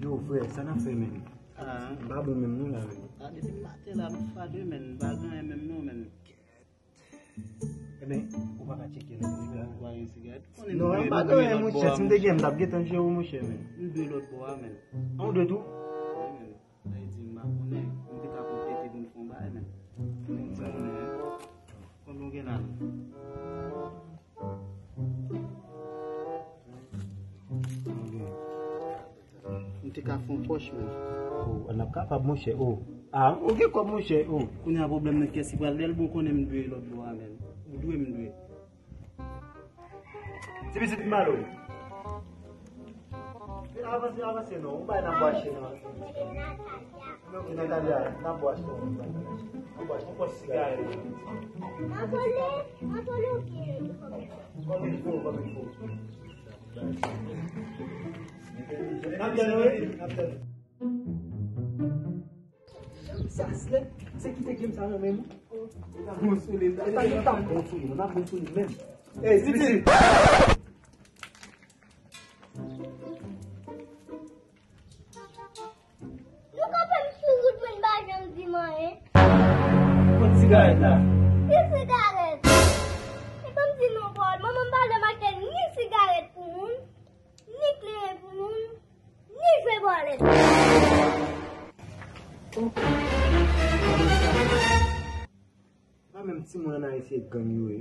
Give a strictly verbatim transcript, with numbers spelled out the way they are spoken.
Yo, frè, sa n ap fè, menn? Ah. M pa bon menm non la, menn. Ah, depi maten la, m fade, menn. M pa gen anyen menm non, menn. Ebyen, ou pa ka tcheke non, nèg la. Ou pa gen sigarèt? Konnen m dwe, m dwe lòt bò a, monchè. Si m te gen, m t ap gentan jere w, monchè, menn. M dwe lòt bò a, menn. An, ou dwe tou? Wi, menn. Sa vle di, m pa konnen, m te ka konplete pou n fè yon bagay, menn. Konnen, konnen, hein? Konbyen w gen la, menn? M te ka fè yon pòch, menn. Oh, n ap kapab, monchè. Oh. Ah, ou gen kòb, monchè. Oh. Kounye a pwoblèm nan kès li pral lè l bon konnen m dwe lòt bò a, menn. Ou dwe m dwe. Ti pitit ki malo. Avanse, avanse non. Ou bay n ap bwache non. Non, ki Natalia, n ap bwache non. N ap bwache. Ou pòs sigarèt. Kòm il fo, kòm il fo. N ap tann, wi, n ap tann. Sa slèp, se ki te gen sa nan men nou. N ap bon sou li. Sa yo t ap bon sou li, n ap bon sou li menm. Ey, Titi! Nou kanpe m sou wout mwen, n pa janm di m anyen. Kot sigarèt la? Ki sigarèt? E ban m di non, Pòl. Manman m pa janm achte ni sigarèt pou moun, ni kleren pou moun, ni jwe bòlèt. Pa menm timoun an Ayiti e gang yo ye.